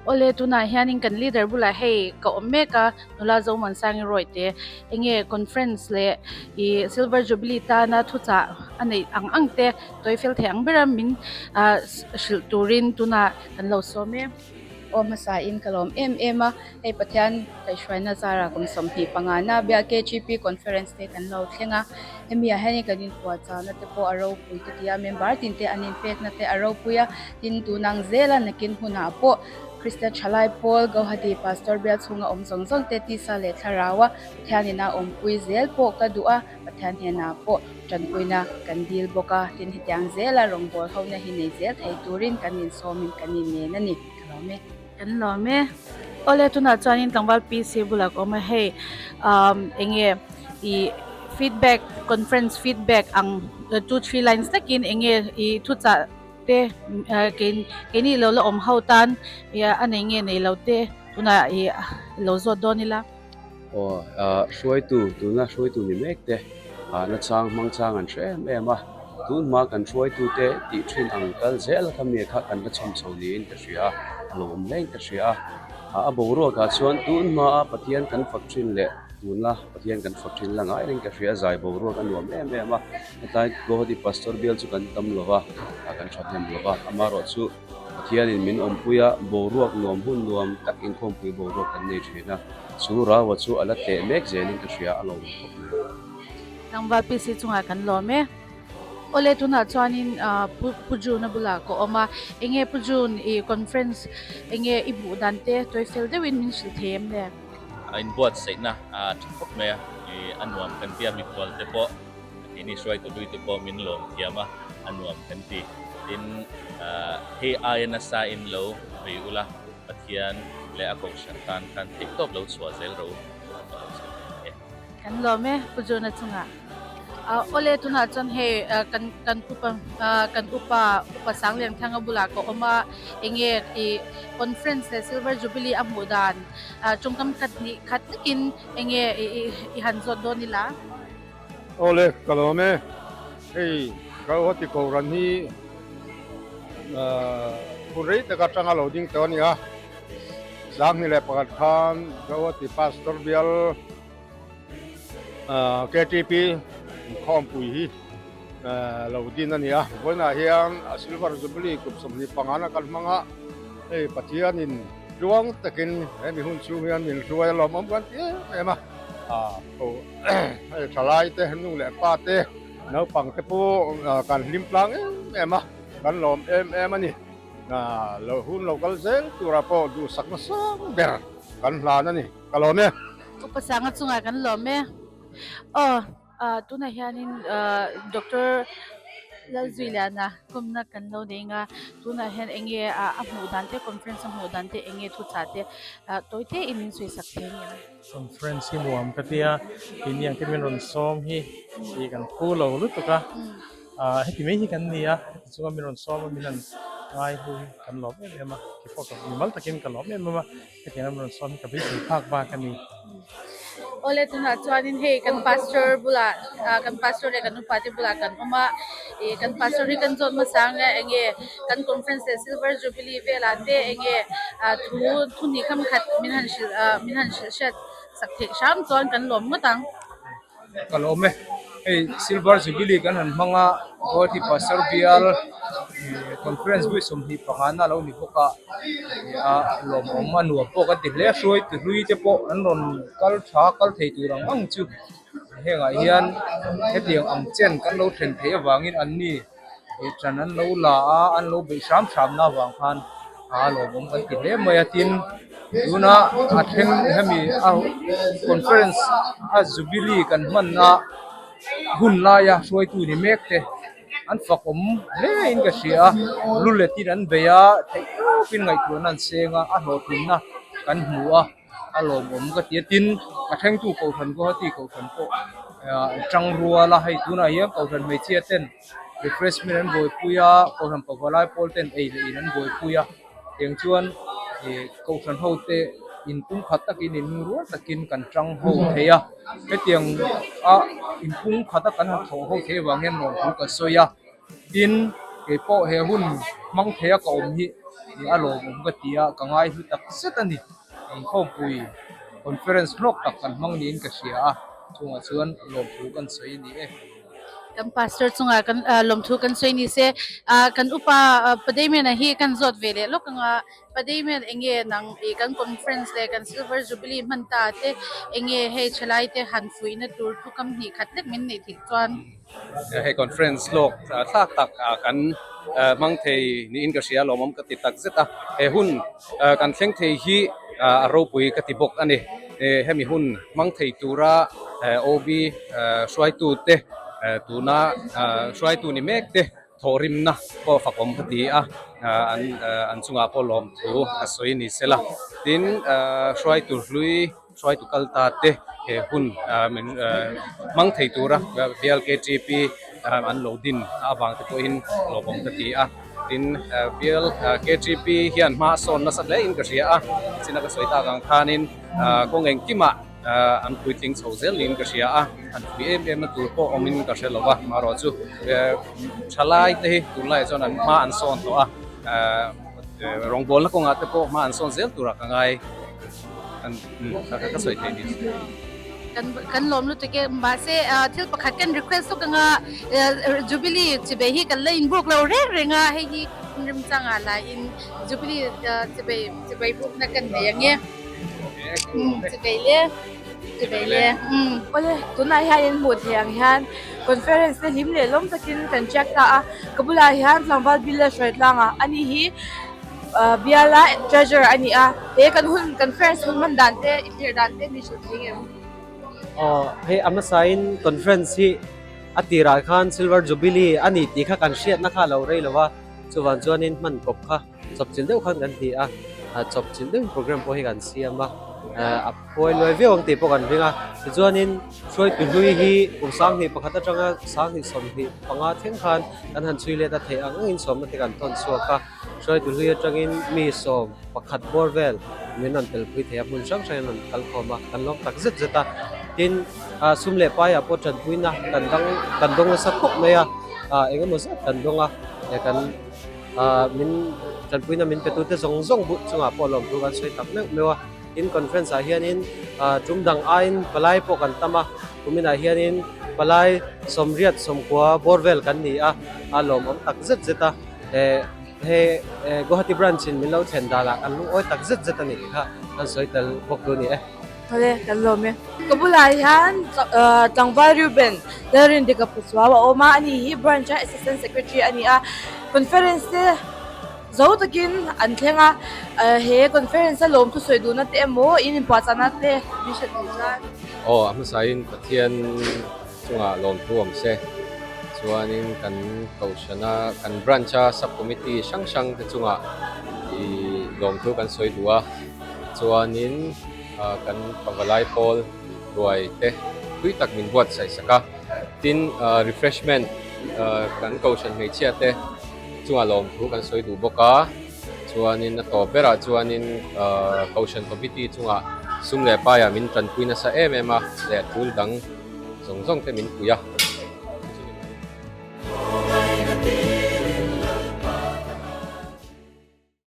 Awle tunah hianin kan leader bulah hei ka awm mek a, nula Zomuansangi Rawite enge conference leh ih silver jubilee tana thuchah a neih ang ang te tawi fel thei ang bera min ah hrilh turin tunah kan lo sawm e. Aw hmasa in ka lawm em em a, hei Pathian kaihhruaina zara kum 25 na biak KGP conference te kan lo thleng a, hemi ah hianin kan inpuahchahna te pawh a ropui ka ti a, member tin te an inpekna te a ropui a, tin tunang zela nakin hunah pawh Kristian thalai pawl Guwahati Pastor bial chhunga awm zawng zawng te tisa leh thlarau a Pathianin a awmpui zel pawh ka duh a, Pathian hnenah pawh tanpuina kan dil bawk a, tin hetiang zela rawngbâwl hona hi nei zel thei turin kan insawmin kan innen a ni. Ka lawm e. Kan lawm e. Awle tunah chuanin tlangval PC bulah ka awm a, hei umm enge ih feedback conference feedback ang 2-3 lines takin enge ih thuchah te keini lo la awm ho tan a nei nge nei lo te tunah ih lo zawt dawn ila. Aw ah hruaitu tuna hruaitu ni mek te ah nachang hmang chang an hre em em a tun hma kan hruaitu te tih thin ang kal zel kha mi kha kan la chhawm chho niin ka hria a a lo awm reng ka hria a ah a boruak ah chuan tun hma a Pathian kan fak thin leh tuna Pathian kan fak thin la ngai reng ka hria a zai boruak a nuam em em a hetlai Guwahati Pastor bial chu kan tam lo va ah kan thahnem lo va amaherawhchu Pathianin min awmpui a, boruak nuam hun nuam tak inkhawmpui boruak kan nei thin a, chu Rawa chu a la teh mek zelin ka hria a lawm khawp mai. Tlangval PC chungah kan lawm e. Awle tunah chuanin Pu Pu June-a bulah ka awm a, enge Pu June i conference enge i hmuh dan te tawi fel deuhin min hrilh thei em le? A inbuatsaihna a tha khawp mai a, a nuam kan ti a, mikhual te pawh Keini hruaitu hlui te pawh min lawm thiam a, a nuam kan ti. Tin, hei aia nasa in lo vei ula, Pathian leh a kohhran tan khan theihtawp lo chhuah zel rawh u. Ka lo sawi thei e. Kan lawm e, Pu Jona chungah. Awle tunah chuan hei kan kan upa kan upa upa Sanglianthanga bulah ka awm a, enge ih conference leh silver jubilee a hmuh dan tawngkam khat hnih khat takin enge i han zawt dawn ila. Awle ka lawm e, hei Guwahati Kohhran hi hun rei tak atanga lo ding tawh a ni a, 2001 khan Guwahati Pastor bial KTP inkhawmpui hi lo din a ni a, vawiinah hian a Silver Jubilee kum 25 na kan hmang a, hei Pathianin tluang takin hemi hun chhung hian min hruai a lawmawm kan ti em em a. Hei thalai te nu leh pa te naupang te pawh kan hlim tlang em em a kan lawm em em a ni lo hun lo kal zel turah pawh duhsak nasa ber kan hlan a ni ka lawm e. Upa Sanga chungah kan lawm e. Aw. Tunah hianin Doctor Lalzuiliana kawmna kan lo nei anga tunah hian eng nge a hmuh dan te conference a hmuh dan te eng nge thuchah te tawi te in min sawi sak thei aniang. Conference hi nuam ka tia keini ang te min rawn sawm hi ih kan phu lo lutuk a heti mai hi kan ni a heti chunga min rawn sawm a min han ngai hu hi kan lawm em em a keipawh ka mimal takin ka lawm em em a. Hetiang ram rawn sawm hi ka beisei phak bak a ni. Awle tunah chuanin hei kan pastor bulah ah kan pastor leh kan upa te bulah kan awm a ih kan pastor hi kan zawt hmasa ang nia eng nge kan conference leh silver jubilee velah te eng nge ah thu thu hnih kham khat min han hrilh ah min han hrilh hriat sak theih hram chuan kan lawm ngawt ang. Ka lawm e. Hei Silver Jubilee kan han hmang a, Guwahati Pastor Bial Conference vawi 25 na lo ni bawk a, a lawmawm a nuam pawh kan ti hle a, hruai tu hlui te pawh an rawn kal tha kal thei tur ang ang chu hengah hian hetiang ang chen kan lo thlen theih avangin an ni ṭan an lo la a, an lo beih hram hram na avang khan a lawmawm kan ti hle mai a tin tuna a thleng hemi a conference a jubilee kan hmanna hun laia hruaitu ni mek te an fak awm hle in ka hria a lu letin an bei a theih tawpin ngaihtuahna an seng a a hlawhtlinna kan hmu a. a lawmawm ka ti a tin a thlengtu kohhran Guwahati kohhran pawh tang rual a hei tunah hian kohhran hmeichhia ten refreshment an buaipui a kohhran pavalai pawl ten ei leh in an buaipui a tiang chuan ih kohhran ho te inpum khat takin inlungrual takin kan tang ho thei a hetiang a inpum khat a kan han thawh ho theih avang hian lawmthu ka sawi a tin keipawh he hun hmang thei a ka awm hi. A lawmawm ka ti a, ka ngai hlu tak zet a ni. Inkhawmpui conference hlawk tak kan hmang niin ka hria a, chungah chuan lawmthu kan sawi a ni e. Kan pastor chungah kan lawmthu kan sawi ni se, kan upa Padayman-a hi kan zawt ve leh lawk ang a, Padayman enge nang i kan conference leh kan silver jubilee hman ta te enge hei thalai te han fuihna tur thu kam hnih khat lek min neih theih chuan. Hei conference hlawk thlak tak kan hmang thei niin ka hria lawmawm ka ti tak zet a, he hun kan thleng thei hi a ropui ka ti bawk a ni. Hemi hun hmang thei tura OB hruaitute tuna hruaitu ni mek te thawhrimna pawh fakawm ka ti a, an an chungah pawh lawmthu ka sawi ni sela. Tin hruaitu hlui hruaitu kal ta te he hun min hmang thei tura BLKTP an lo din avang te pawhin lawmawm ka ti a. Tin BLKTP hian hma a sawn nasa hle in ka hria a, china ka sawi tak ang khanin kawng engkimah an puitling chho zel niin ka hria a, an pui em em na tur pawh awmin ka hre lo va, amaherawhchu thalai te hi tunlaiah chuan an hma an sawn tawh a, rawngbawlna kawngah te pawh hma an sawn zel turah ka ngai ka sawi thei ni. Kan kan lawm lutuk e, mahse thil pakhat kan request lawk anga Jubilee chibei hi kan la inbuk lo reng reng a, hei hi remchangah lahin Jubilee chibei chibei bukna kan nei ang e. Chibei le chibei le. Awle tunah hian in hmuh theih ang hian conference te hlim leh lawm takin kan check ta a, ka bulah hian tlangval bill a hruai tlang a, ani hi biala treasurer a ni a, he kan hun conference hun hman dan te i thlir dan te min hrilh thei ngem? Aw hei a hmasain conference hi a tirah khan silver jubilee a ni tih kha kan hriatna kha a lo rei lo va, chuvang chuanin hman kawp kha chawpchilh deuh khan kan ti a, chawpchilh deuhin program pawh hi kan siam a, a phuai luai viau ang tih pawh kan ring a, tichuanin hruaitu hlui hi kum sanghnih pakhat atanga sanghnih 25 thleng khan kan han chhui let a theih ang angin sawmna te kan tawn chhuak a, hruaitu hlui atangin mi 11 bawr vel min rawn telpui thei a, hmun hrang hrangin an rawn kal khawm a, kan lawm tak zet zet a, tin sum leh paiah pawh tanpuina kan dang kan dawng nasa khawp mai a, engemaw zat kan dawng a, kan. Ahh min tanpuina min petute zawng zawng but chungah pawh lawmthu kan sawi tak meuh meuh a, tin conference ah hianin ahh tum dang aiin palai pawh kan tam a, kuminah hianin palai 80 90 bawr vel kan ni a, a lawmawm tak zet zet a, eh he eh Guwahati branch in min lo thlen danah kan lungawi tak zet zet a ni tih kha kan sawi tel bawk duh a ni e. Awle kan lawm e. Ka bulah hian tlangval Reuben Lalrindika Puchuau a awm a, ani hi branch a assistant secretary a ni a, conference te zo takin an thleng a, he conference a lawm thusawi duhna te emaw in inpuahchahna te min hrilh theih chuan. Aw a hmasain Pathian chungah lawmthu awm se, chuanin kan kohhrana kan branch a sub committee hrang hrang te chungah ih lawmthu kan sawi duh a, chuanin. Kan pavalai pawl ruai te tui tak min buatsaih sak a, tin refreshment kan kohhran hmeichhia te chungah lawmthu kan sawi duh bawk a, chuanin a tawp berah chuanin kohhran committee chungah sum leh paiah min tanpui nasa em em a leh tul dang zawng zawng te min pui a.